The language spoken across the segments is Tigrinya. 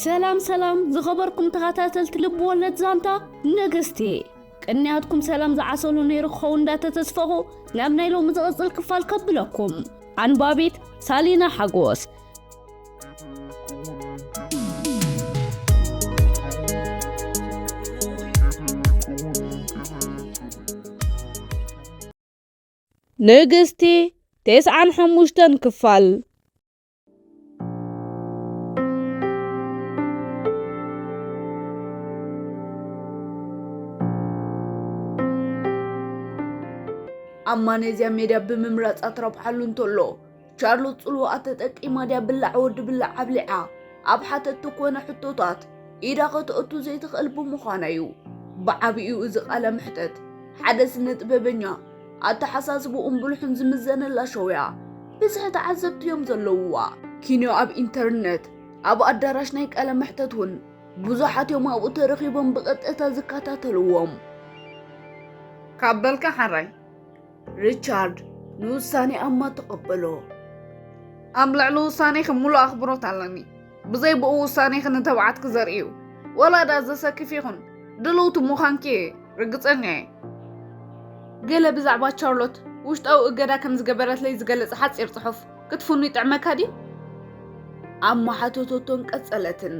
ሰላም ሰላም ዝኸበርኩም ተኸታተልቲ ልብ ወለድ ዛንታ ንግስቲ፣ ቅንያትኩም ሰላም ዝዓሰሉ ነይሩ ክኸውን እንዳተተስፈኹ ናብ ናይ ሎሚ ዝቕጽል ክፋል ከብለኩም። ኣንባቢት ሳሊና ሓጎስ። ንግስቲ ተስዓን ሓሙሽተን ክፋል። ኣብ ማሌዝያ ሜድያ ብምምራጻ ትረብሓሉ እንተሎ፣ ቻርሎት ጽልዋኣ ተጠቂማ ድያ ብላዕ ወዲ ብላዕ ኣብሊዓ ኣብ ሓተትቲ ኮነ ሕቶታት ኢዳ ከተእቱ ዘይትኽእል ብምዃና እዩ። ብዓቢኡ እዚ ቃለ መሕተት ሓደ ስነ ጥበበኛ ኣተሓሳስብኡን ብልሑን ዝምዘነላ ሸው እያ። ብዝሒ ተዓዘብቲ እዮም ዘለውዋ። ኪንዮ ኣብ ኢንተርነት ኣብ ኣዳራሽ ናይ ቃለ መሕተት እውን ብዙሓት እዮም ኣብኡ ተረኺቦም ብቐጥታ ዝከታተልዎም። ካብ በልካ ሓራይ። ሪቻርድ ንውሳኔ ኣማ ተቐበሎ። ኣብ ልዕሊ ውሳኔኺ ምሉእ ኣኽብሮት ኣለኒ። ብዘይ ብኡ ውሳኔኺ ንተባዓትኪ ዘርኢ እዩ። ወላ ደኣ ዘሰክፍ ይኹን፣ ድልውቲ ምዃንኪ ርግጸኛ እየ። ገለ ብዛዕባ ቻርሎት ውሽጣዊ እገዳ ከም ዝገበረትለይ ዝገልጽ ሓጺር ጽሑፍ ክትፍኑ ይጥዕመካ ድዩ? ኣማ ሓተተቶን ቀጸለትን።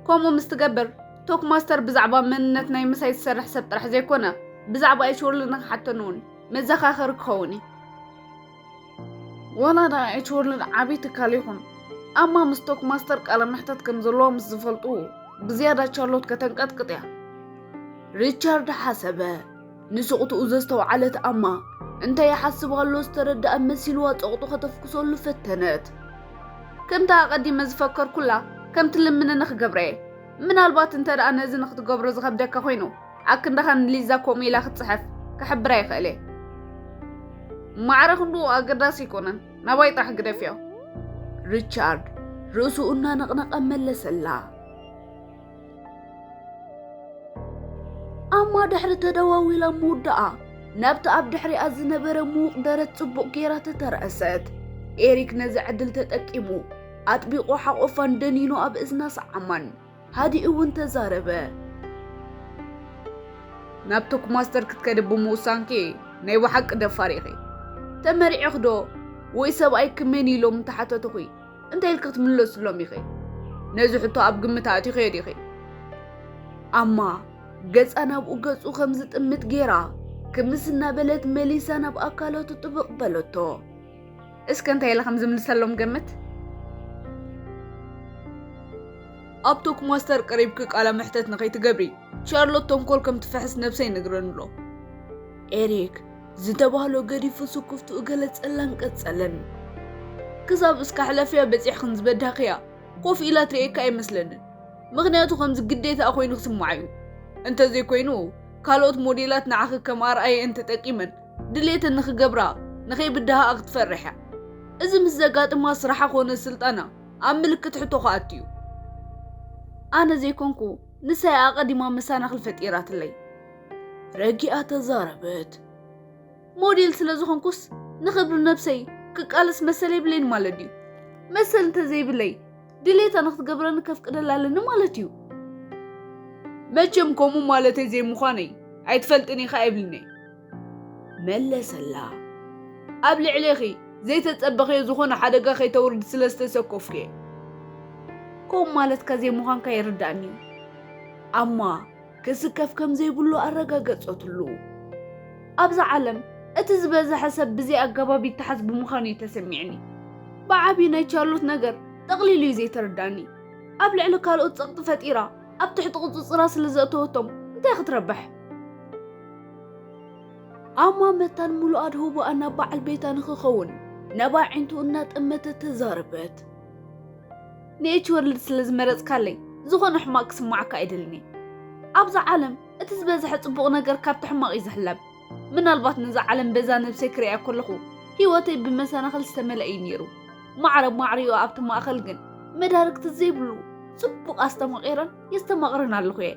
ከምኡ ምስ ትገብር፣ ቶክማስተር ብዛዕባ መንነት ናይ ምሳይ ዝሰርሕ ሰብ ጥራሕ ዘይኮነ፣ ብዛዕባ ኤችወርልድ ንኽሓተኒ እውን መዘኻኸሪ ክኸውን እዩ። ዋላ ደኣ ኤችወርልድ ዓቢ ትካል ይኹን፣ ኣማ ምስ ቶክማስተር ቃለ መሕተት ከም ዘለዎ ምስ ዝፈልጡ፣ ብዝያዳ ቻርሎት ከተንቀጥቅጥ እያ። ሪቻርድ ሓሰበ። ንስቕትኡ ዘስተውዓለት ኣማ፣ እንታይ ይሓስብ ኣሎ ዝተረድኣ መሲልዋ ጸቕጡ ከተፍኩሰሉ ፈተነት። ከምታ ኣቐዲመ ዝፈከርኩላ፣ ከም ትልምነኒ ክገብራ እየ። ምናልባት እንተ ደኣ ነዚ ንኽትገብሮ ዝኸብደካ ኮይኑ፣ ኣክንዳኻ ንሊዛ ከምኡ ኢላ ክትጽሕፍ ክሕብራ ይኽእል እየ። ማዕረ ክንድኡ ኣገዳሲ ኣይኮነን፣ ናባይ ጥራሕ ግደፍዮ። ሪቻርድ ርእሱ እናነቕነቐ መለሰላ። ኣማ ድሕሪ ተደዋዊላ ምውዳኣ፣ ናብቲ ኣብ ድሕሪኣ ዝነበረ ምዉቕ ደረት ጽቡቕ ጌራ ተተርኣሰት። ኤሪክ ነዚ ዕድል ተጠቂሙ፣ ኣጥቢቑ ሓቖፋን ደኒኑ ኣብ እዝና ሰዓማን። ሃዲኡ እውን ተዛረበ። ናብ ቶክማስተር ክትከዲ ብምውሳንኪ ናይ ብሓቂ ደፋር ኢኺ። ተመሪዕኺ ዶ ወይ ሰብኣይኪ መን ኢሎም እንተሓተቱኺ እንታይ ኢልኪ ክትምለስሎም ኢኺ? ነዚ ሕቶ ኣብ ግምት ኣእቲኺዮ ዲኺ? ኣማ ገጻ ናብኡ ገጹ ከም ዝጥምት ጌራ ክምስ እናበለት መሊሳ ናብ ኣካላቱ ጥብቕ በለቶ። እስከ እንታይ ኢለ ከም ዝምልሰሎም ገምት። ኣብ ቶክማስተር ቀሪብኪ ቃለ መሕተት ንኸይትገብሪ ቻርሎት ተንኮል ከም ትፍሕስ ነብሰይ ይነግረኒ ኣሎ። ኤሪክ ዝተባህሎ ገዲፉ ስኩፍትኡ ገለጸላን ቀጸለን። ክሳብ እስካ ሕለፍያ በጺሕክን ዝበዳህክያ ኮፍ ኢላ ትርእየካ ኣይመስለንን። ምኽንያቱ ከምዚ ግዴታኣ ኮይኑ ክስምዓ እዩ። እንተዘይኮይኑ ካልኦት ሞዴላት ንዓኺ ከም ኣርኣየአን ተጠቂመን ድሌተን ንኽገብራ ንኸይብድሃኣ ክትፈርሕ እያ። እዚ ምስ ዘጋጥማ ስራሓ ኮነ ስልጣና ኣብ ምልክት ሕቶ ክኣቱ እዩ። ኣነ ዘይኮንኩ ንሳ እያ ኣቐዲማ መሰናኽል ፈጢራትለይ። ረጊኣ ተዛረበት። ሞዴል ስለ ዝኾንኩስ ንኽብሪ ነብሰይ ክቃለስ መሰል የብለይን ማለት ድዩ? መሰል እንተዘይብለይ ድሌታ ንኽትገብረኒ ከፍቅደላ ኣለኒ ማለት እዩ። መቸም ከምኡ ማለተይ ዘይምዃነይ ኣይትፈልጥን ኢኻ ኣይብልን'የ። መለሰላ። ኣብ ልዕሌኺ ዘይተጸበኽዮ ዝኾነ ሓደጋ ከይተውርዲ ስለ ዝተሰከፍኩ'የ። ከምኡ ማለትካ ዘይምዃንካ ይርዳእኒ እዩ። ኣማ ክስከፍ ከም ዘይብሉ ኣረጋገጸትሉ። ኣብዛ ዓለም እቲ ዝበዝሐ ሰብ ብዘይ ኣገባብ ይተሓዝ ብምዃኑ እዩ ተሰሚዕኒ። ብዓብዩ ናይ ቻርሎት ነገር ጠቕሊሉ እዩ ዘይተረዳእኒ። ኣብ ልዕሊ ካልኦት ጸቕጢ ፈጢራ ኣብ ትሕቲ ቁጽጽራ ስለ ዘእተወቶም እንታይ ክትረብሕ? ኣማ መታን ምሉእ ኣድህቦኣ ናብ በዓል ቤታ ንኽኸውን ናብ ኣዒንቱ እናጠመተት ተዛረበት። ንኤች ወርልድ ስለ ዝመረጽካለይ ዝኾነ ሕማቕ ክስምዓካ ኣይደልን እየ። ኣብዛ ዓለም እቲ ዝበዝሐ ጽቡቕ ነገር ካብቲ ሕማቕ እዩ ዝሕለብ። ምናልባት ነዛ ዓለም በዛ ነብሰይ ክርእያ ከለኹ ህይወተይ ብመሰናኽል ዝተመልአ እዩ ነይሩ። ማዕረ ማዕሪኡ ኣብቲ ማእኸል ግን መዳርግቲ ዘይብሉ ጽቡቕ ኣስተማቒረን የስተማቕርን ኣለኹ እየ።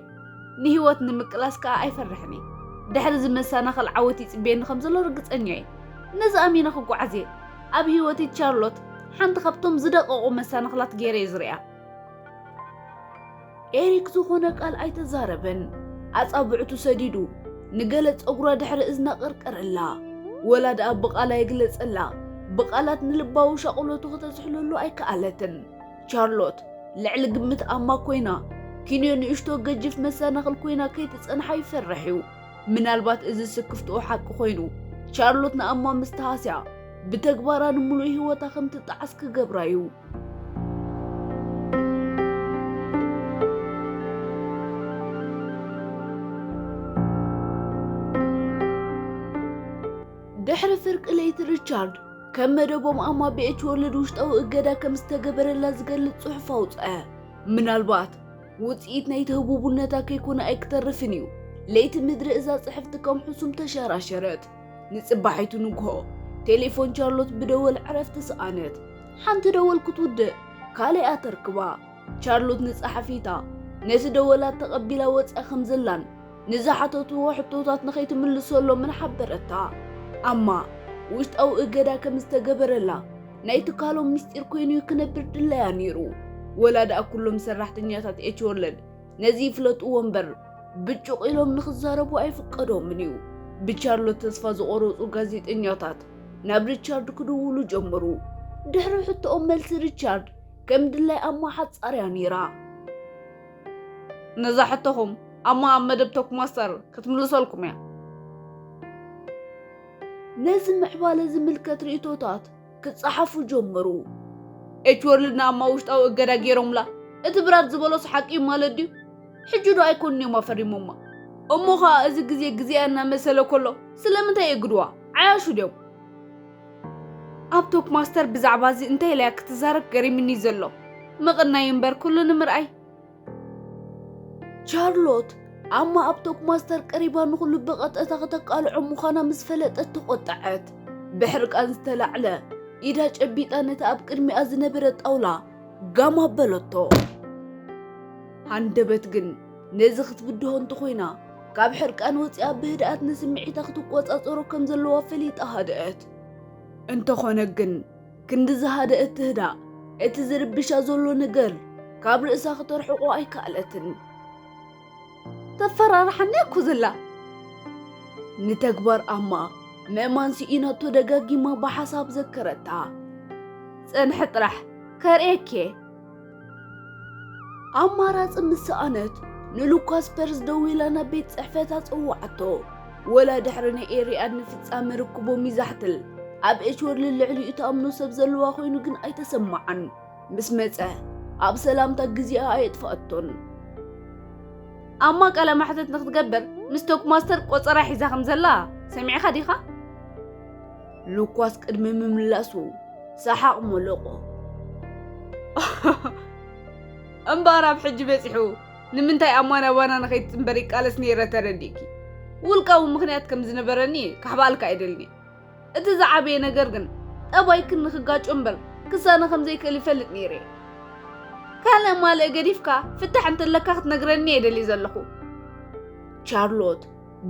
ንህይወት ንምቅላስ ከኣ ኣይፈርሕን እየ። ድሕሪ እዚ መሰናኽል ዓወት ይጽበየኒ ከም ዘሎ ርግጸኛ እየ። ነዚ ኣሚነ ክጓዓዝ እየ። ኣብ ህይወተይ ቻርሎት ሓንቲ ካብቶም ዝደቐቑ መሰናኽላት ገይረ እየ ዝርእያ። ኤሪክ ዝኾነ ቃል ኣይተዛረበን። ኣጻብዕቱ ሰዲዱ ንገለ ጸጉራ ድሕሪ እዝና ቀርቀረላ። ወላ ደኣ ብቓል ኣይግለጸላ፣ ብቓላት ንልባዊ ሻቕሎቱ ከተዝሕለሉ ኣይከኣለትን። ቻርሎት ልዕሊ ግምት ኣማ ኮይና፣ ኪንዮ ንእሽቶ ገጅፍ መሰናኽል ኮይና ከይትጸንሓ ይፈርሕ እዩ። ምናልባት እዚ ስክፍትኡ ሓቂ ኮይኑ፣ ቻርሎት ንኣማ ምስ ተሃስያ፣ ብተግባራ ንምሉእ ህይወታ ከም ትጠዓስ ክገብራ እዩ። ድሕሪ ፍርቂ ለይቲ ሪቻርድ ከም መደቦም ኣማ ብኤች ወርልድ ውሽጣዊ እገዳ ከም ዝተገበረላ ዝገልጽ ጽሑፍ ኣውጽአ። ምናልባት ውጽኢት ናይቲ ህቡቡነታ ከይኮነ ኣይክተርፍን እዩ። ለይቲ ምድሪ እዛ ጽሕፍቲ ከም ሕሱም ተሸራሸረት። ንጽባሒቱ ንግሆ ቴሌፎን ቻርሎት ብደወል ዕረፍቲ ሰኣነት። ሓንቲ ደወል ክትውድእ ካልኣ ተርክባ። ቻርሎት ንጸሓፊታ ነቲ ደወላት ተቐቢላ ወጽያ ከም ዘላን ንዝሓተትዎ ሕቶታት ንኸይትምልሰሎምን ሓበረታ። ኣማ ውሽጣዊ እገዳ ከም ዝተገበረላ ናይ ትካሎም ምስጢር ኮይኑ ክነብር ድላያ ነይሩ። ወላ ደኣ ኩሎም ሰራሕተኛታት ኤች ወርልድ ነዚ ይፍለጥዎ እምበር ብጩቕ ኢሎም ንኽዛረቡ ኣይፍቀዶምን እዩ። ብቻርሎት ተስፋ ዝቖረጹ ጋዜጠኛታት ናብ ሪቻርድ ክድውሉ ጀመሩ። ድሕሪ ሕቶኦም መልሲ ሪቻርድ ከም ድላይ ኣማ ሓጻርያ ነይራ። ነዛ ሕቶኹም ኣማ ኣብ መደብ ቶክማስተር ክትምልሰልኩም እያ። ነዚ ምዕባለ ዝምልከት ርእይቶታት ክጸሓፉ ጀመሩ። ኤች ወርልድ ንኣማ ውሽጣዊ እገዳ ገይሮምላ። እቲ ብራድ ዝበሎስ ሓቂ እዩ ማለት ድዩ? ሕጂ ዶ ኣይኮኑን እዮም ኣፈሪሞማ? እሞ ኸኣ እዚ ግዜ ግዜኣ እናመሰለ ከሎ ስለምንታይ የግድዋ? ዓያሹ ድዮም? ኣብ ቶክማስተር ብዛዕባ እዚ እንታይ ኢላ ክትዛረብ ገሪምኒ ዘሎ። ምቕናይ እምበር ኩሉ ንምርኣይ። ቻርሎት ኣማ ኣብ ቶክማስተር ቀሪባ ንኹሉ ብቐጥታ ከተቃልዖ ምዃና ምስ ፈለጠት ተቖጠዐት። ብሕርቃን ዝተላዕለ ኢዳ ጨቢጣ ነቲ ኣብ ቅድሚኣ ዝነበረ ጣውላ ጋም ኣበለቶ። ሃንደበት ግን ነዚ ክትብድሆ እንተኾይና፣ ካብ ሕርቃን ወጺኣ ብህድኣት ንስምዒታ ክትቆጻጸሮ ከም ዘለዋ ፈሊጣ ሃደአት። እንተኾነ ግን፣ ክንዲ ዝሃደአት ትህዳእ፣ እቲ ዝርብሻ ዘሎ ነገር ካብ ርእሳ ክተርሕቖ ኣይከኣለትን። ተፈራርሓኒ እኮ ዘላ። ንተግባር ኣማ ምእማን ስኢናቶ ደጋጊማ ብሓሳብ ዘከረታ። ጽንሒ ጥራሕ፣ ከርእየኪ እየ። ኣማራጺ ምስ ሰኣነት፣ ንሉካስ ፐርስ ደዊላ ናብ ቤት ጽሕፈታ ጸውዓቶ። ወላ ድሕሪ ናይ ኤሪኣድ ንፍጻመ ርክቦም ይዛሕትል፣ ኣብ ኤች ወርልድ ልዕሊኡ ትኣምኖ ሰብ ዘለዋ ኮይኑ ግን ኣይተሰማዓን። ምስ መጸ፣ ኣብ ሰላምታ ግዜኣ ኣየጥፍኣቶን። ኣማ ቃለ መሕተት ንክትገብር ምስ ቶክማስተር ቆጸራ ሒዛ ከም ዘላ ሰሚዕኻ ዲኻ? ሉኳስ ቅድሚ ምምላሱ ሰሓቕ መለቖ። እምበኣር ኣብ ሕጂ በጺሑ ንምንታይ ኣማ ናባና ንኸይትጽንበር ይቃለስ ነይረ ተረዲእኪ። ውልቃዊ ምኽንያት ከም ዝነበረኒ ከሕብኣልካ ኣይደልን እየ። እቲ ዝዓበየ ነገር ግን ጠባይክን ንኽጋጮ እምበር ክሳነ ከም ዘይክእል ይፈልጥ ነይረ እየ። ካልእ ማልእ ገዲፍካ ፍታሕ እንተለካ ክትነግረኒ እየ ደልየ ዘለኹ። ቻርሎት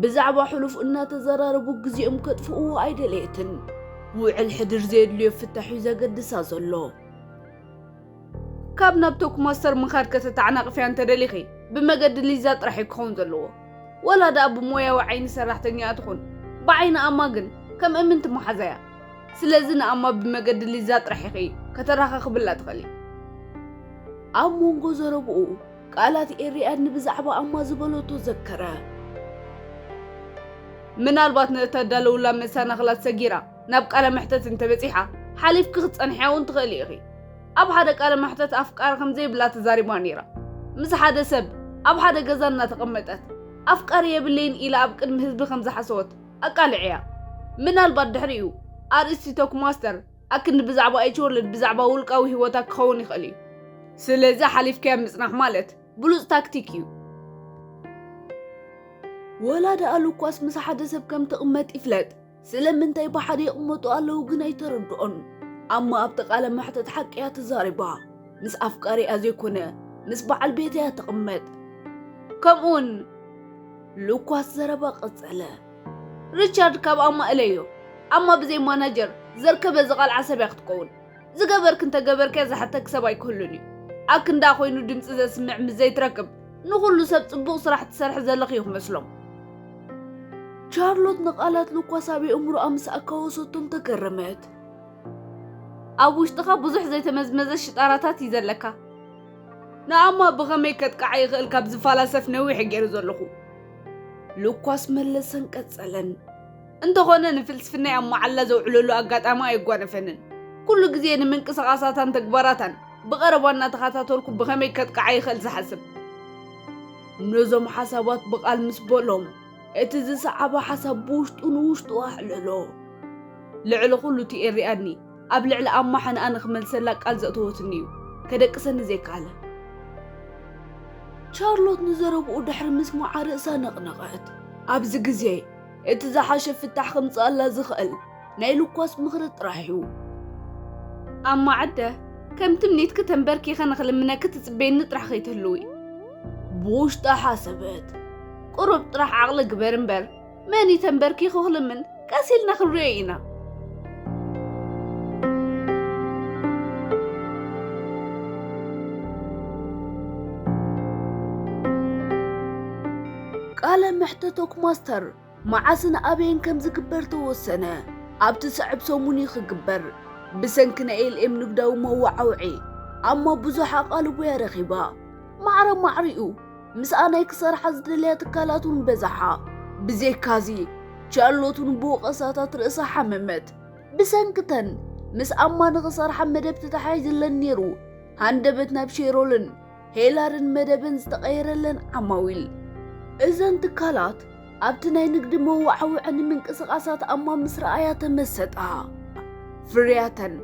ብዛዕባ ሕሉፍ እናተዘራረቡ ግዜኦም ከጥፍእዎ ኣይደለየትን። ውዕል ሕድር ዘየድልዮ ፍታሕ እዩ ዘገድሳ ዘሎ። ካብ ናብ ቶክማስተር ምኻድ ከተተዓናቕፍያ እንተደሊኺ፣ ብመገዲ ሊዛ ጥራሕ እዩ ክኸውን ዘለዎ። ወላ ደኣ ብሞያዊ ዓይኒ ሰራሕተኛኣ ትኹን፣ ብዓይኒ ኣማ ግን ከም እምንቲ መሓዛ እያ። ስለዚ ንኣማ ብመገዲ ሊዛ ጥራሕ ኢኺ ከተራኻኽብላ ትኽእሊ። ኣብ መንጎ ዘረብኡ፣ ቃላት ኤሪኣድኒ ብዛዕባ ኣማ ዝበለቶ ዘከረ። ምናልባት ንእተዳለውላ መሰናኽላት ሰጊራ ናብ ቃለ መሕተት እንተበጺሓ፣ ሓሊፍኪ ክትጸንሕያ እውን ትኽእሊ ኢኺ። ኣብ ሓደ ቃለ መሕተት ኣፍቃሪ ከም ዘይብላ ተዛሪባ ነይራ። ምስ ሓደ ሰብ ኣብ ሓደ ገዛ እናተቐመጠት፣ ኣፍቃሪ የብለይን ኢላ ኣብ ቅድሚ ህዝቢ ከም ዝሓሰወት ኣቃሊዐያ። ምናልባት ድሕሪኡ ኣርእስቲ ቶክማስተር ኣክንዲ ብዛዕባ ኤች ወርልድ ብዛዕባ ውልቃዊ ህይወታ ክኸውን ይኽእል እዩ። ስለዚ ሓሊፍካያ ምጽናሕ ማለት ብሉጽ ታክቲክ እዩ። ወላ ደኣ ሉኳስ ምስ ሓደ ሰብ ከም ትቕመጥ ይፍለጥ፣ ስለምንታይ ብሓደ ይቕመጡ ኣለዉ ግን ኣይተረድኦን። ኣማ ኣብቲ ቃለ መሕተት ሓቂ እያ ተዛሪባ። ምስ ኣፍቃሪኣ ዘይኮነ፣ ምስ በዓል ቤታ እያ ትቕመጥ። ከምኡውን ሉኳስ ዘረባ ቀጸለ። ሪቻርድ ካብ ኣማ እለዮ። ኣማ ብዘይ ማናጀር ዘርከበ ዝቓልዓ ሰብ እያ ክትከውን። ዝገበርክ እንተገበርካዮ ዝሓተክ ሰብ ኣይክህሉን እዩ። ኣክንዳ ኮይኑ ድምፂ ዘስምዕ ምስ ዘይትረክብ፣ ንኹሉ ሰብ ፅቡቕ ስራሕ ትሰርሒ ዘለኺ እዩ ክመስሎም። ቻርሎት ንቓላት ሉኳስ ኣብ ኣእምሮኣ ምስ ኣካወሰቶም ተገረመት። ኣብ ውሽጥኻ ብዙሕ ዘይተመዝመዘ ሽጣራታት እዩ ዘለካ። ንኣማ ብኸመይ ከጥቅዓ ይኽእል ካብ ዝፈላሰፍ ነዊሕ ገይሩ ዘለኹ። ሉኳስ መለሰን ቀጸለን። እንተኾነ ንፍልስፍናይ ኣብ መዓላ ዘውዕለሉ ኣጋጣሚ ኣይጓነፈንን። ኩሉ ግዜ ንምንቅስቓሳታን ተግባራታን ብቐረባ እናተኸታተልኩ ብኸመይ ከጥቅዓ ይኽእል ዝሓስብ። ነዞም ሓሳባት ብቓል ምስ በሎም፣ እቲ ዝሰዓበ ሓሳብ ብውሽጡ ንውሽጡ ኣዕለሎ። ልዕሊ ኩሉ እቲ ኤሪኣኒ ኣብ ልዕሊ ኣማ ሕንኣ ንኽመልሰላ ቃል ዘእተወትኒ እዩ፣ ከደቅሰኒ ዘይከኣለ። ቻርሎት ንዘረብኡ ድሕሪ ምስማዓ ርእሳ ነቕነቐት። ኣብዚ ግዜ እቲ ዝሓሸ ፍታሕ ከምጽኣላ ዝኽእል ናይ ሉኳስ ምኽሪ ጥራሕ እዩ። ኣማ ዓደ፣ ከም ትምኒትኪ ተንበርኪኸ ንኽልምነኪ ትጽበይኒ ጥራሕ ከይትህልዊ። ብውሽጣ ሓሰበት። ቁሩብ ጥራሕ ዓቕሊ ግበር እምበር፣ መን እዩ ተንበርኪኹ ክልምን? ቀስ ኢልና ክንሪኦ ኢና። ቃለ መሕተት ቶክማስተር መዓስን ኣበይን ከም ዝግበር ተወሰነ። ኣብቲ ስዕብ ሰሙን እዩ ክግበር። ብሰንኪ ናይ ኤልኤም ንግዳዊ መወዓውዒ ኣማ ብዙሕ ኣቓልቦ እያ ረኺባ። ማዕረ ማዕሪኡ ምስኣ ናይ ክሰርሓ ዝደለያ ትካላት እውን በዛሓ። ብዘይካዚ ቻርሎት እውን ብወቐሳታት ርእሳ ሓመመት። ብሰንክተን ምስ ኣማ ንኽሰርሓ መደብ ተታሓሒዝለን ነይሩ። ሃንደበት ናብ ሼሮልን ሄላርን መደበን ዝተቐየረለን ዓማዊል። እዘን ትካላት ኣብቲ ናይ ንግዲ መወዓውዒ ንምንቅስቓሳት ኣማ ምስ ረኣያ ተመሰጣ። ፍርያተን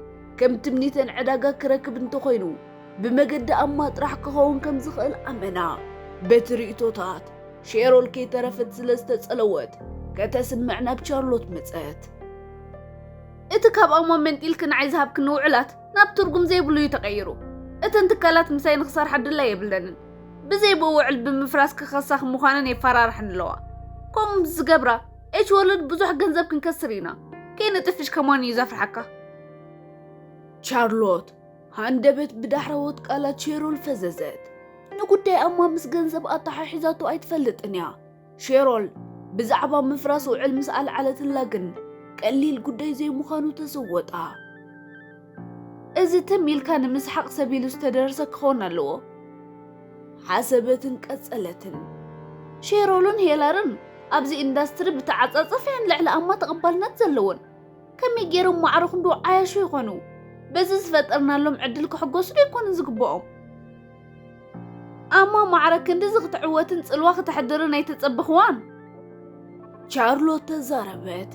ከም ትምኒተን ዕዳጋ ክረክብ እንተኾይኑ ብመገዲ ኣማ ጥራሕ ክኸውን ከም ዝኽእል ኣመና። በቲ ርእይቶታት ሼሮል ከይተረፈት ስለ ዝተጸለወት ከተስምዕ ናብ ቻርሎት መጸት። እቲ ካብ ኣማ መንጢልኪ ንዓይ ዝሃብክኒ ውዕላት ናብ ትርጉም ዘይብሉ እዩ ተቐይሩ። እተን ትካላት ምሳይ ንኽሰርሓ ድላይ የብለንን። ብዘይ ብኡ ውዕል ብምፍራስ ክኸሳ ምዃነን የፈራርሐን ኣለዋ። ከምኡ ምስ ዝገብራ ኤች ወርልድ ብዙሕ ገንዘብ ክንከስር ኢና። ከይንጥፍሽ ከማን እዩ ዘፍርሓካ። ቻርሎት ሃንደበት ብዳሕረዎት ቃላት ሼሮል ፈዘዘት። ንጉዳይ ኣማ ምስ ገንዘብ ኣተሓሒዛቶ ኣይትፈልጥን እያ። ሼሮል ብዛዕባ ምፍራስ ውዕል ምስ ኣልዓለትላ ግን ቀሊል ጉዳይ ዘይምዃኑ ተሰወጣ። እዚ ትም ኢልካ ንምስሓቕ ሰብ ኢሉ ዝተደረሰ ክኸውን ኣለዎ። ሓሰበትን ቀጸለትን። ሼሮልን ሄላርን ኣብዚ ኢንዳስትሪ ብተዓጻጸፊ እየን ልዕሊ ኣማ ተቐባልነት ዘለወን። ከመይ ገይሮም ማዕረ ክንድኡ ዓያሹ ይኾኑ? በዚ ዝፈጠርናሎም ዕድል ክሕጎሱ ዶ ኣይኮኑን ዝግብኦም? ኣማ ማዕረ ክንድዚ ክትዕወትን ጽልዋ ክተሕድርን ኣይተጸበኽዋን። ቻርሎት ተዛረበት።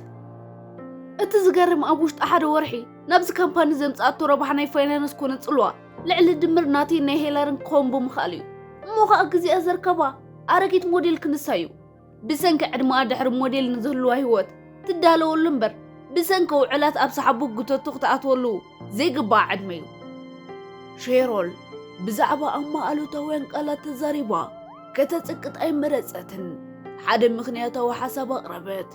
እቲ ዝገርም ኣብ ውሽጢ ሓደ ወርሒ ናብዚ ካምፓኒ ዘምጽኣቶ ረብሓ ናይ ፋይናንስ ኮነ ጽልዋ ልዕሊ ድምር ናተይን ናይ ሄላርን ክኸውን ብምኽኣሉ እዩ። እሞ ኸኣ ግዜኣ ዘርከባ ኣረጊት ሞዴል ክንሳ እዩ። ብሰንኪ ዕድመኣ ድሕሪ ሞዴል ንዝህልዋ ህይወት ትዳለወሉ እምበር ብሰንኪ ውዕላት ኣብ ሰሓቡ ጉተቱ ክትኣትወሉ ዘይግባኣ ዕድመ እዩ። ሼሮል ብዛዕባ ኣማ ኣሉታውያን ቃላት ተዛሪባ ከተጽቅጥ ኣይመረጸትን። ሓደ ምኽንያታዊ ሓሳብ ኣቕረበት።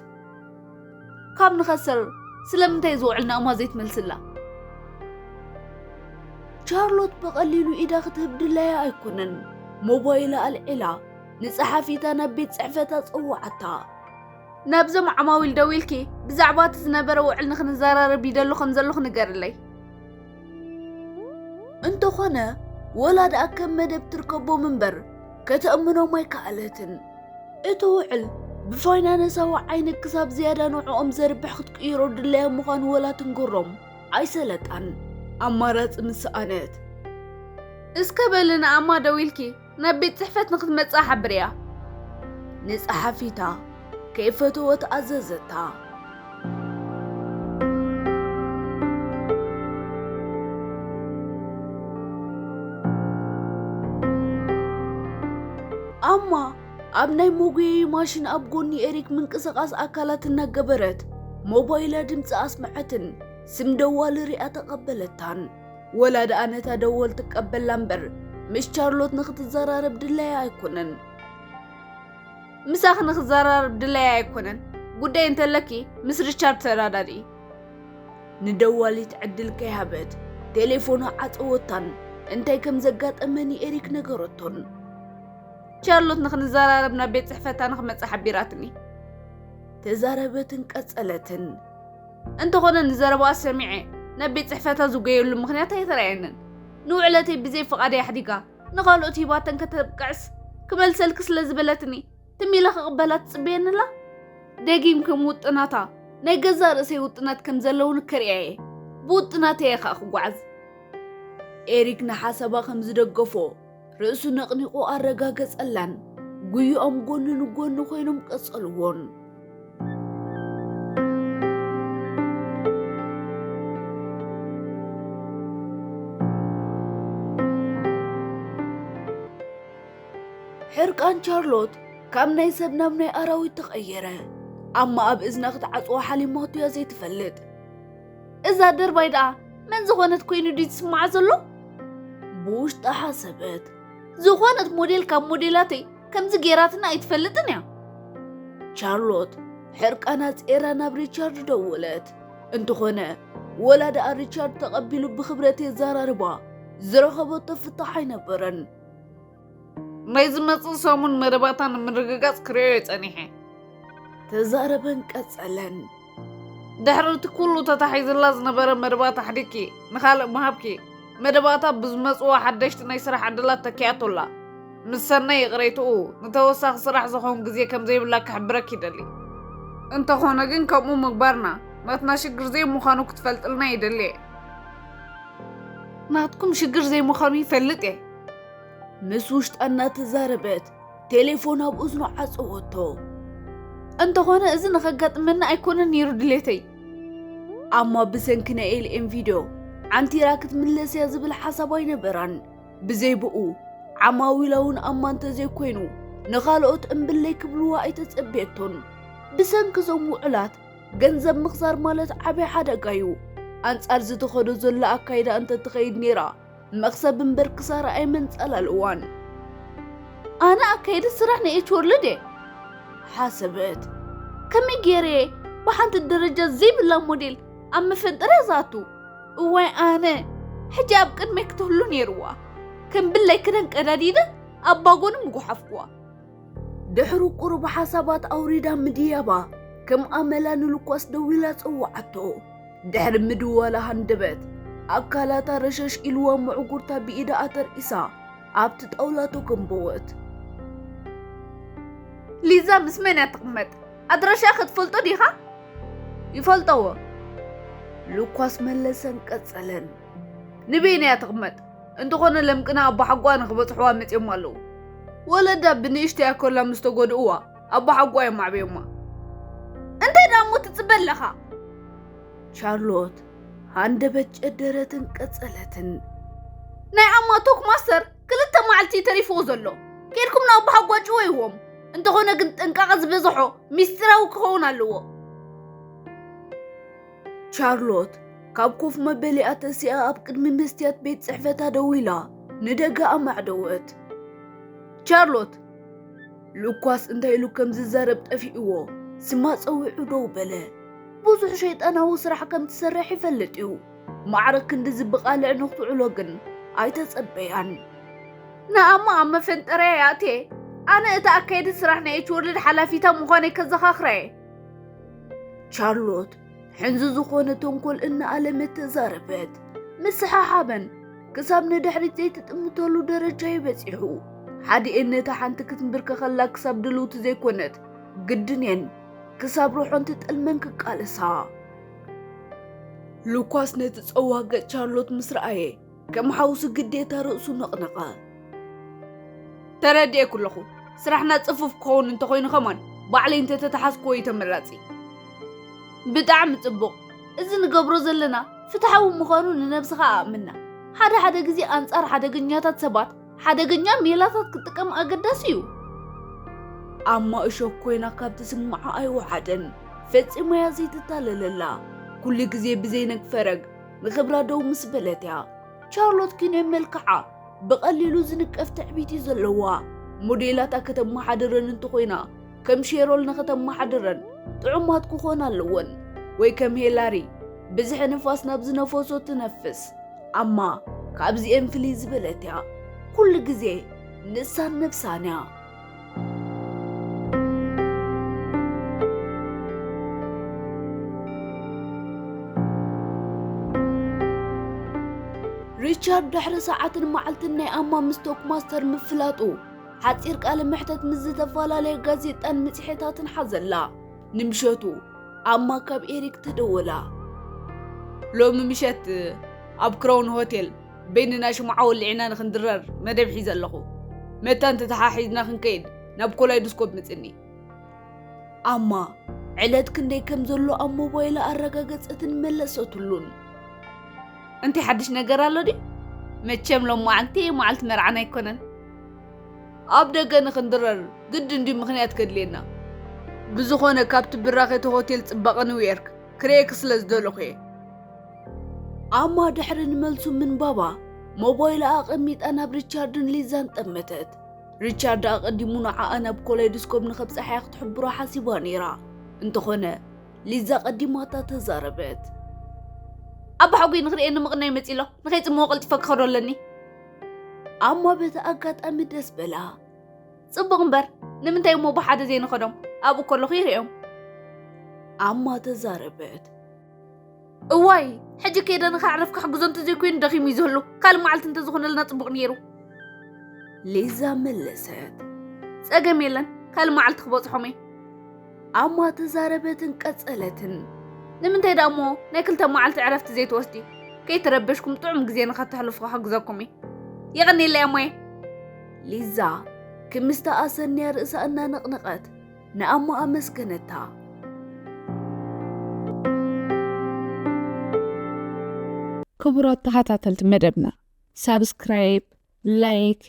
ካብ ንኸስር ስለምንታይ እዚ ውዕል ንኣማ ዘይትመልስላ? ቻርሎት ብቐሊሉ ኢዳ ክትህብ ድላያ ኣይኮነን። ሞባይላ ኣልዒላ ንጸሓፊታ ናብ ቤት ጽሕፈታ ጸውዓታ። ናብዞም ዓማዊል ደዊልኪ ብዛዕባ እቲ ዝነበረ ውዕል ንኽንዘራረብ ይደሉ ከም ዘለኹ ንገርለይ። እንተኾነ ወላ ደኣ ከም መደብ ትርከቦም እምበር ከተእምኖም ኣይከኣለትን። እቲ ውዕል ብፋይናንሳዊ ዓይኒ ክሳብ ዝያዳ ንዕኦም ዘርብሕ ክትቅይሮ ድላያ ምዃኑ ወላ ትንገሮም ኣይሰለጣን። ኣማራጺ ምስ ሰኣነት። እስከ በሊ ንኣማ ደዊልኪ ናብ ቤት ጽሕፈት ንኽትመጽእ ሓብርያ። ንጸሓፊታ ከይፈተወት ኣዘዘታ። ኣማ ኣብ ናይ መጉየዪ ማሽን ኣብ ጎኒ ኤሪክ ምንቅስቓስ ኣካላት እናገበረት ሞባይላ ድምፂ ኣስምዐትን ስም ደዋሊ ሪኣ ተቐበለታን። ወላ ደኣ ነታ ደወል ትቀበላ እምበር ምስ ቻርሎት ንኽትዘራረብ ድላያ ኣይኮነን። ምሳኺ ንኽዘራረብ ድላያ ኣይኮነን። ጉዳይ እንተለኪ ምስ ሪቻርድ ተረዳድኢ። ንደዋሊት ዕድል ከይሃበት ቴሌፎና ዓጸወታን እንታይ ከም ዘጋጠመ ንኤሪክ ነገረቶን። ቻርሎት ንኽንዘራረብ ናብ ቤት ጽሕፈታ ንኽመጽእ ሓቢራትኒ። ተዛረበትን ቀጸለትን። እንተኾነ ንዘረባኣ ሰሚዐ ናብ ቤት ጽሕፈታ ዝጎየሉ ምኽንያት ኣይተራየንን። ንውዕለተይ ብዘይ ፍቓደይ ኣሕዲጋ ንኻልኦት ሂባተን ከተብቅዕስ ክመልሰልኪ ስለ ዝበለትኒ ትም ኢለ ክቕበላ ትጽበየኒ ኣላ። ደጊም ከም ውጥናታ ናይ ገዛእ ርእሰይ ውጥናት ከም ዘለውኒ ከርእያ እየ። ብውጥናተይ እየ ኸኣ ክጓዓዝ። ኤሪክ ንሓሳባ ከም ዝደገፎ ርእሱ ነቕኒቑ ኣረጋገጸላን ጉይኦም ጎኒ ንጎኒ ኮይኖም ቀጸልዎን። ሕርቃን ቻርሎት ካብ ናይ ሰብ ናብ ናይ ኣራዊት ተቐየረ። ኣማ ኣብ እዝና ክትዓጽዋ ሓሊማቱ እያ ዘይትፈልጥ። እዛ ደርባይ ደኣ መን ዝኾነት ኮይኑ ድዩ ዝስምዓ ዘሎ? ብውሽጣ ሓሰበት። ዝኾነት ሞዴል ካብ ሞዴላተይ ከምዚ ጌራትና ኣይትፈልጥን እያ። ቻርሎት ሕርቃና ጼራ ናብ ሪቻርድ ደወለት። እንተኾነ ወላ ደኣ ሪቻርድ ተቐቢሉ ብኽብረት የዘራርባ ዝረኸበቶ ፍታሕ ኣይነበረን። ናይ ዝመጽእ ሰሙን መደባታ ንምርግጋጽ ክርእዮ እየ ጸኒሐ። ተዛረበን ቀጸለን። ድሕሪ እቲ ኩሉ ተታሒዝላ ዝነበረ መደባት ኣሕዲግኪ ንኻልእ ምሃብኪ፣ መደባታ ብዝመጽዋ ሓደሽቲ ናይ ስራሕ ዕድላት ተኪኣቶ ኣላ። ምስ ሰናይ ይቕሬትኡ ንተወሳኺ ስራሕ ዝኸውን ግዜ ከም ዘይብላ ክሕብረኪ ይደሊ። እንተኾነ ግን ከምኡ ምግባርና ናትና ሽግር ዘይምዃኑ ክትፈልጥልና ይደሊ እየ። ናትኩም ሽግር ዘይምዃኑ ይፈልጥ እየ። ምስ ውሽጣ እናተዛረበት ቴሌፎን ኣብ እዝኑ ዓጸወቶ። እንተኾነ እዚ ንኸጋጥመና ኣይኮነን ነይሩ ድሌተይ። ኣማ ብሰንኪ ናይ ኤልኤም ቪድዮ ዓንቲራ ክትምለስ እያ ዝብል ሓሳብ ኣይነበራን። ብዘይ ብኡ ዓማዊላ እውን ኣማ እንተዘይኮይኑ ንኻልኦት እምብለይ ክብልዋ ኣይተጸበየቶን። ብሰንኪ እዞም ውዕላት ገንዘብ ምኽሳር ማለት ዓቢ ሓደጋ እዩ። ኣንጻር ዝተኸዶ ዘሎ ኣካይዳ እንተትኸይድ ነይራ መኽሰብ እምበር ክሳራ ኣይመንጸላልዋን። ኣነ ኣካይዲ ስራሕ ናይ ኤች ወርልድ እየ ሓሰበት። ከመይ ገይረ እየ ብሓንቲ ደረጃ ዘይብላ ሞዴል ኣብ መፈንጠርያ ዝኣቱ? እዋይ ኣነ፣ ሕጂ ኣብ ቅድመይ ክትህሉ ነይርዋ። ከም ብላይ ክዳን ቀዳዲደ ኣብ ባጎኒ ምጉሓፍኩዋ። ድሕሪ ቁሩብ ሓሳባት ኣውሪዳ ምድያባ ከም ኣመላ ንሉኳስ ደዊላ ጸዋዓቶ። ድሕሪ ምድዋላ ሃንደበት ኣካላታ ረሸሽ ኢልዋ ምዕጉርታ ብኢዳ ኣተርኢሳ ኣብቲ ጣውላ ተጎንበወት። ሊዛ ምስ መን እያ ትቕመጥ? ኣድራሻ ክትፈልጦ ዲኻ? ይፈልጠዎ። ሉኳስ መለሰን ቀጸለን። ንበይን እያ ትቕመጥ? እንተኾነ ለምቅና ኣቦሓጓ ንኽበጽሕዋ መጺኦም ኣለዉ። ወለዳ ብንእሽተያ ከላ ምስ ተጎድእዋ ኣቦሓጓ እዮም ኣዕብዮማ። እንታይ ደኣ እሞ ትጽበ ኣለኻ? ቻርሎት ሃንደበት ጨደረትን ቀጸለትን። ናይ ኣማ ቶክ ማስተር ክልተ መዓልቲ ተሪፍዎ ዘሎ። ኬድኩም ንኣቦሓጓ ጭወይዎም። እንተኾነ ግን ጥንቃቐ ዝበዝሖ ሚስጢራዊ ክኸውን ኣለዎ። ቻርሎት ካብ ኮፍ መበሊኣ ተሲኣ ኣብ ቅድሚ መስትያት ቤት ጽሕፈታ ደው ኢላ ንደገ ኣማዕደወት። ቻርሎት! ሉኳስ እንታይ ኢሉ ከም ዝዛረብ ጠፊእዎ ስማ ጸዊዑ ደው በለ። ብዙሕ ሸይጣናዊ ስራሕ ከም ትሰርሕ ይፈልጥ እዩ። ማዕረ ክንድዚ ብቓልዕ ንኽትውዕሎ ግን ኣይተጸበያን። ንኣማ ኣብ መፈንጠርያ ይኣትየ። ኣነ እቲ ኣካየዲ ስራሕ ናይ ኤች ወርልድ ሓላፊታ ምዃነይ ከዘኻኽራ እየ። ቻርሎት ሕንዚ ዝኾነ ተንኮል እናኣለመት ተዛረበት። ምስሓሓበን ክሳብ ንድሕሪት ዘይትጥምተሉ ደረጃ እዩ በጺሑ። ሓዲኤን ነታ ሓንቲ ክትንብርከኸላ ክሳብ ድልውቲ ዘይኮነት ግድን እየን ክሳብ ርሖን ትጠልመን ክቃለሳ። ሉኳስ ነቲ ጸዋገ ቻርሎት ምስ ረኣየ ከም ሓውሲ ግዴታ ርእሱ ነቕነቐ። ተረዲኤኩ ኣለኹ። ስራሕና ጽፉፍ ክኸውን እንተኾይኑ ከማን ባዕለይ እንተተተሓዝክዎ እዩ ተመራጺ። ብጣዕሚ ጽቡቕ። እዚ ንገብሮ ዘለና ፍትሓዊ ምዃኑ ንነብስኻ ኣእምና። ሓደ ሓደ ግዜ ኣንጻር ሓደገኛታት ሰባት ሓደገኛ ሜላታት ክጥቀም ኣገዳሲ እዩ። ኣማ እሾክ ኮይና ካብ ትስምዓ ኣይወሓደን። ፈጺማ እያ ዘይትታለለላ። ኩሉ ግዜ ብዘይ ነግ ፈረግ ንኽብራ ደው ምስ በለት እያ። ቻርሎት ኪኖ መልክዓ ብቐሊሉ ዝንቀፍ ትዕቢት እዩ ዘለዋ። ሞዴላታ ከተመሓድረን እንተኾይና ከም ሼሮል ንኽተመሓድረን ጥዑማት ክኾና ኣለወን። ወይ ከም ሄላሪ ብዝሒ ንፋስ ናብ ዝነፈሶ ትነፍስ። ኣማ ካብዚኤን ፍልይ ዝበለት እያ። ኩሉ ግዜ ንሳን ነብሳን እያ። ሪቻርድ ድሕሪ ሰዓትን መዓልትን ናይ ኣማ ምስ ቶክማስተር ምፍላጡ፣ ሓጺር ቃለ መሕተት ምስ ዝተፈላለየ ጋዜጣን መጽሔታትን ሓዘላ። ንምሸቱ ኣማ ካብ ኤሪክ ተደወላ። ሎሚ ምሸት ኣብ ክራውን ሆቴል በይንና ሽምዓ ወሊዕና ንኽንድረር መደብ ሒዘ ኣለኹ። መታን ተተሓሒዝና ክንከይድ ናብ ኮላይዶስኮፕ ምጽኒ። ኣማ ዕለት ክንደይ ከም ዘሎ ኣብ ሞባይላ ኣረጋገጸትን መለሰትሉን። እንታይ ሓድሽ ነገር ኣሎ ድዩ? መቸም ሎማዓንቲ መዓልቲ መርዓና ኣይኮነን። ኣብ ደገ ንኽንድረር ግድን ድዩ ምኽንያት ከድልየና? ብዝኾነ ካብቲ ብራኸ እቲ ሆቴል ጽባቐ ኒውዮርክ ክርእየኪ ስለ ዝደለኹ እየ። ኣማ ድሕሪ ንመልሱ ምንባባ ሞባይላ ኣቐሚጣ ናብ ሪቻርድን ሊዛን ጠመተት። ሪቻርድ ኣቐዲሙ ንዓኣ ናብ ኮላይዶስኮፕ ንኸብጽሓያ ክትሕብሮ ሓሲባ ነይራ። እንተኾነ ሊዛ ቀዲማታ ተዛረበት። ኣባ ሓጎይ ንኽርእየኒ ምቕናይ መጺ ኣሎ። ንኸይጽምዎ ቀልጢፈ ክኸዶ ኣለኒ። ኣማ በቲ ኣጋጣሚ ደስ በላ። ጽቡቕ እምበር ንምንታይ እሞ ብሓደ ዘይንኸዶም? ኣብኡ ከለኹ ይርእዮም። ኣማ ተዛረበት። እዋይ፣ ሕጂ ከይደ ንኸዕርፍ ክሕግዞ እንተዘይኮይኑ ደኺሙ እዩ ዘሎ። ካልእ መዓልቲ እንተዝኾነልና ጽቡቕ ነይሩ። ሊዛ መለሰት። ጸገም የለን፣ ካልእ መዓልቲ ክበጽሖም እየ። ኣማ ተዛረበትን ቀጸለትን። ንምንታይ ደኣ እሞ ናይ ክልተ መዓልቲ ዕረፍቲ ዘይትወስዲ? ከይተረበሽኩም ጥዑም ግዜ ንኸተሕልፉ ክሕግዘኩም እየ። የቐንየለይ ኣሞየ። ሊዛ ክምስታ ኣሰንያ ርእሳ እናነቕነቐት ንኣማ ኣመስገነታ። ክቡራት ተኸታተልቲ መደብና፣ ሳብስክራይብ፣ ላይክ፣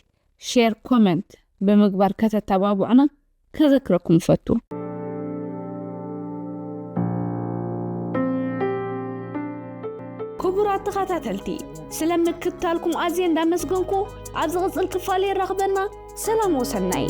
ሼር፣ ኮመንት ብምግባር ከተተባብዑና ከዘክረኩም እፈቱ። ክቡራት ተኸታተልቲ፣ ስለ ምክትታልኩም ኣዝየ እንዳመስገንኩ፣ ኣብ ዝቕጽል ክፋል የራኽበና። ሰላም ወሰናይ።